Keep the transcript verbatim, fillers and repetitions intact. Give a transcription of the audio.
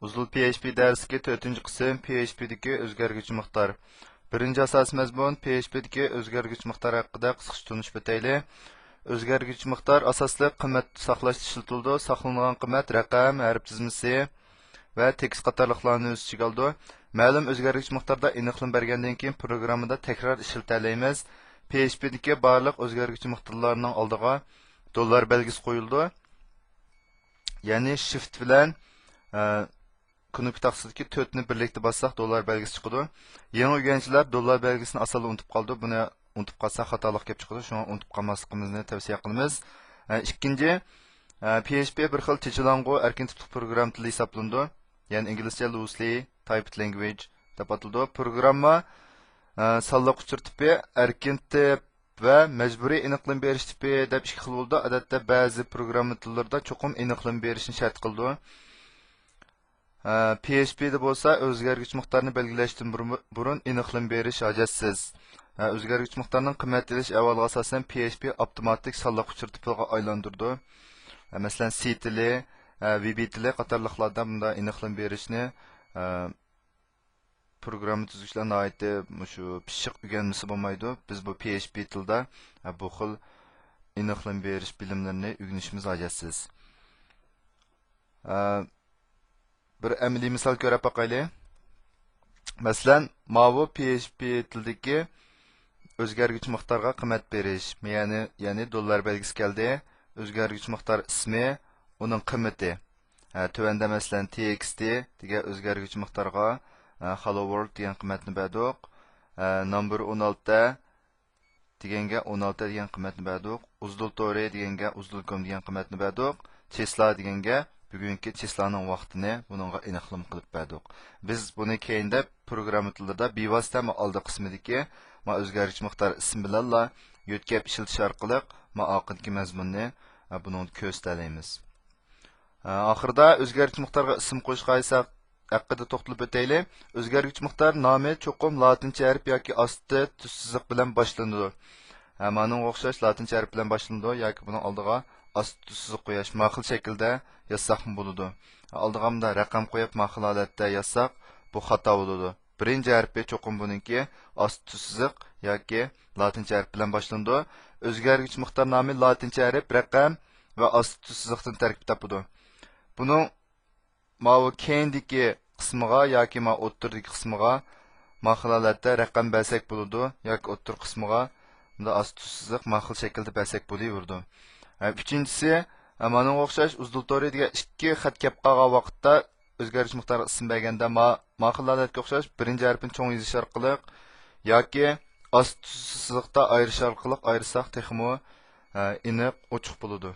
ئۇزۇل پي ئېچ پى دەرسلىكى تۆتىنچى قىسىم، پي ئېچ پى دىكى ئۆزگەرگۈچى مىقدار. بىرىنچى ئاساسىي مەزمۇن، پي ئېچ پى دىكى ئۆزگەرگۈچى مىقدار ھەققىدە قىسقىچە تونۇشۇپ ئۆتەيلى. ئۆزگەرگۈچى مىقدار ئاساسلىق قىممەت ساقلاشتا ئىشلىتىلىدۇ. ساقلىنىدىغان قىممەت رەقەم، ھەرپ تىزمىسى ۋە تېكىست قاتارلىقلارنى ئۆز ئىچىگە ئالىدۇ. مەلۇم ئۆزگەرگۈچى مىقداردا ئېنىقلىما بەرگەندىن كېيىن، پروگراممىدا تەكرار ئىشلىتەلەيمىز. پي ئېچ پى دىكى بارلىق ئۆزگەرگۈچى مىقدارلارنىڭ ئالدىغا دوللار بەلگىسى قويۇلىدۇ. يەنى شىفت بىلەن، ئە، كۇنۇپكا تاختىسىدىكى تۆتنى بىرلىكتە باسساق، دوللار بەلگىسى چىقىدۇ. يېڭى ئۆگەنچىلەر دوللار بەلگىسىنى ئاسانلا ئۇنتۇپ قالىدۇ. بۇنى ئۇنتۇپ قالسا، خاتالىق كېلىپ چىقىدۇ. شۇڭا ئۇنتۇپ قالماسلىقىمىزنى تەۋسىيە قىلىمىز. ئە، ئىككىنچى، ئە، پي ئېچ پى بىر خىل تېجىلاڭغۇ ئەركىن تىپلىق پروگرامما تىلى ھېسابلىنىدۇ. يەنى ئىنگلىزچە لوسلى تايپىد لانگۋېج دەپ ئاتىلىدۇ. پروگرامما، ئە، سانلىق ئۇچۇر تىپى، ئەركىن تىپ ۋە مەجبۇرىي ئېنىقلىما بېرىش تىپى دەپ ئىككى خىل بولىدۇ. ئادەتتە بەزى پروگرامما تىللىرىدا چوقۇم ئېنىقلىما بېرىشنى شەرت قىلىدۇ. پي ئېچ پى دە بولسا ئۆزگەرگۈچ مىقدارنى بەلگىلەشتىن بۇرۇن، بۇرۇن ئېنىقلىما بېرىش ھاجەتسىز. ئۆزگەرگۈچ مىقدارنىڭ قىممەت ئېلىش ئەھۋالىغا ئاساسەن، پي ئېچ پى ئاپتوماتىك سانلىق ئۇچۇر تىپىغا ئايلاندۇرىدۇ. مەسىلەن، سى تىلى، ۋى بى تىلى قاتارلىقلاردا بۇنداق ئېنىقلىما بېرىشنى پروگرامما تۈزگۈچىلەر ناھايىتى مۇشۇ پىششىق ئۆگەنمىسە بولمايدۇ. بىز بۇ پي ئېچ پى تىلدا، ئە، بۇ خىل ئېنىقلىما بېرىش بىلىملىرىنى ئۆگىنىشىمىز ھاجەتسىز. ئە، بىر ئەمەلىي مىسال كۆرۈپ باقايلى. مەسىلەن، ماۋۇ پي ئېچ پى تىلدىكى ئۆزگەرگۈچ مىقدارغا قىممەت بېرىش، يەنى، يەنى دوللار بەلگىسى كەلدى. ئۆزگەرگۈچ مىقدار ئىسمى، ئۇنىڭ قىممىتى. ھە، تۆۋەندە مەسىلەن، تى ئېكس تى دېگەن ئۆزگەرگۈچ مىقدارغا، ھە، hello world دېگەن قىممەتنى بەردۇق. ھە، نامبېر ئون ئالتە دېگەنگە ئون ئالتە دېگەن قىممەتنى بەردۇق. ئۇزدۇل تورى دېگەنگە ئۇزدۇل كوم دېگەن قىممەتنى بەردۇق. چىسلا دېگەنگە بۈگۈنكى چىسلانىڭ ۋاقتىنى بۇنىڭغا ئېنىقلىما قىلىپ بەردۇق. بىز بۇنى كەينىدە پروگرامما تىلىدا بىۋاسىتە ما ئالدى قىسمىدىكى ما ئۆزگەرگۈچ مىقدار ئىسمى بىلەنلا يۆتكەپ ئىشلىتىش ئارقىلىق ما ئاخىرقى مەزمۇننى، ھە، بۇنىڭدا كۆرسىتەلەيمىز. ئاخىرىدا ئۆزگەرگۈچ مىقدارغا ئىسىم قويۇش قائىدىسى ھەققىدە توختىلىپ ئۆتەيلى. ئۆزگەرگۈچ مىقدار نامى چوقۇم لاتىنچە ھەرپ ياكى ئاستى تۈز سىزىق بىلەن باشلىنىدۇ. ھە، مانىڭغا ئوخشاش لاتىنچە ھەرپ بىلەن باشلىنىدۇ ياكى بۇنىڭ ئالدىغا ئاستى تۈز سىزىق قويۇش، ما خىل شەكىلدە يازساقمۇ بولىدۇ. ئالدىغا مۇنداق رەقەم قويۇپ، ما خىل ھالەتتە يازساق، بۇ خاتا بولىدۇ. بىرىنچى ھەرپى چوقۇم بۇنىڭكى ئاستى تۈز سىزىق ياكى لاتىنچە ھەرپ بىلەن باشلىنىدۇ. ئۆزگەرگۈچ مىقدار نامى لاتىنچە ھەرپ، رەقەم ۋە ئاستى تۈز سىزىقتىن تەركىب تاپىدۇ. بۇنىڭ ماۋۇ كەينىدىكى قىسمىغا ياكى ما ئوتتۇرىدىكى قىسمىغا ما خىل ھالەتتە رەقەم بەرسەك بولىدۇ ياكى ئوتتۇرا قىسمىغا مۇنداق ئاستى تۈز سىزىق ما خىل شەكىلدە بەرسەك بولۇۋېرىدۇ. ھە، ئۈچىنچىسى، ھە، مانىڭغا ئوخشاش ئۇزدۇل تورى دېگەن ئىككى خەت كەپ قالغان ۋاقىتتا ئۆزگەرگۈچ مىقدارغا ئىسىم بەرگەندە ما، ما خىل ھالەتكە ئوخشاش بىرىنچى ھەرپىنى چوڭ يېزىش ئارقىلىق ياكى ئاستى تۈز سىزىقتا ئايرىش ئارقىلىق ئايرىساق تېخىمۇ، ھە، ئېنىق، ئوچۇق بولىدۇ.